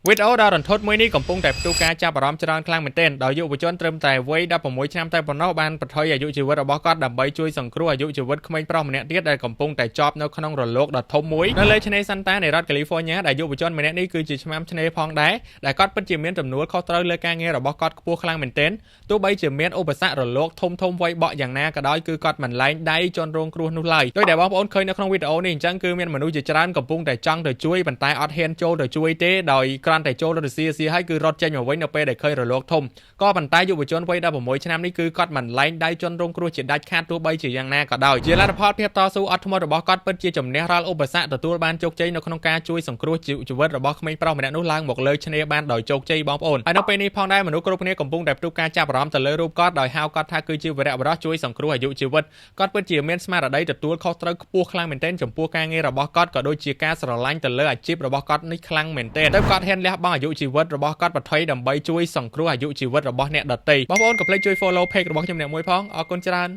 វីដេអូដ៏រន្ធត់មួយនេះកំពុងតែផ្ទុះការចាប់អារម្មណ៍ច្រើនខ្លាំងមែនទែនដោយយុវជនត្រឹមតែវ័យ16ឆ្នាំតែប៉ុណ្ណោះបានប្រថុយអាយុជីវិតរបស់គាត់ដើម្បីជួយសង្គ្រោះអាយុជីវិតក្មេងប្រុសម្នាក់ទៀតដែលកំពុងតែជាប់នៅក្នុងរលកដ៏ធំមួយនៅលើឆ្នេរសាន់តានៃរដ្ឋកាលីហ្វ័រញ៉ាដែលយុវជនម្នាក់នេះគឺជាឆ្មាំឆ្នេរផងដែរដែលគាត់ពិតជាមានទំនួលខុសត្រូវលើការងាររបស់គាត់ខ្ពស់ខ្លាំងមែនទែនទោះបីជាមានឧបសគ្គរលកធំធំវ័យបក់យ៉ាងណាក៏ដោយគឺគាត់មិនលែងដៃជនរងគ្រោះនោះឡើយដោយដែលបងប្អូនឃើញនៅក្នុងវីដេអូនេះអញ្ចឹងគឺមានមនុស្សជាច្រើនកំពុងតែចង់ទៅជួយប៉ុន្តែអត់ហ៊ានចូលទៅជួយទេដោយគ្រាន់តែចូលទៅសៀសៀហើយគឺរត់ចេញមកវិញនៅពេលដែលឃើញរលកធំក៏ប៉ុន្តែយុវជនវ័យ16ឆ្នាំនេះគឺគាត់មិនលែងដៃជនរងគ្រោះជាដាច់ខាតទោះបីជាយ៉ាងណាក៏ដោយជាលទ្ធផលភាពតស៊ូអត់ធ្មត់របស់គាត់ពិតជាជំនះរាល់ឧបសគ្គទទួលបានជោគជ័យនៅក្នុងការជួយសង្គ្រោះជីវិតរបស់ក្មេងប្រុសម្នាក់នោះឡើងមកលើឆ្នេរបានដោយជោគជ័យបងប្អូនហើយនៅពេលនេះផងដែរមនុស្សគ្រប់គ្នាកំពុងតែផ្ទុះការចាប់អារម្មណ៍ទៅលើរូបគាត់ដោយហៅគាត់ថាគឺជាវីរៈបុរសជួយសង្គ្រោះអាយុជីវិតគាត់ពិតជាមានស្មារតីទទួលខុសត្រូវខ្ពស់ខ្លាំងមែនទែនចំពោះការងាររបស់គាត់ក៏ដូចជាការស្រឡាញ់ទៅលើអាជីពរបស់គាត់នេះខ្លាំងមែនទែនទៅគាត់ហ៊ានលះបង់អាយុជីវិតរបស់គាត់បថុយដើម្បីជួយសង្គ្រោះអាយុជីវិតរបស់អ្នកដទៃបងប្អូនកុំភ្លេចជួយ follow page របស់ខ្ញុំអ្នកមួយផងអរគុណច្រើន។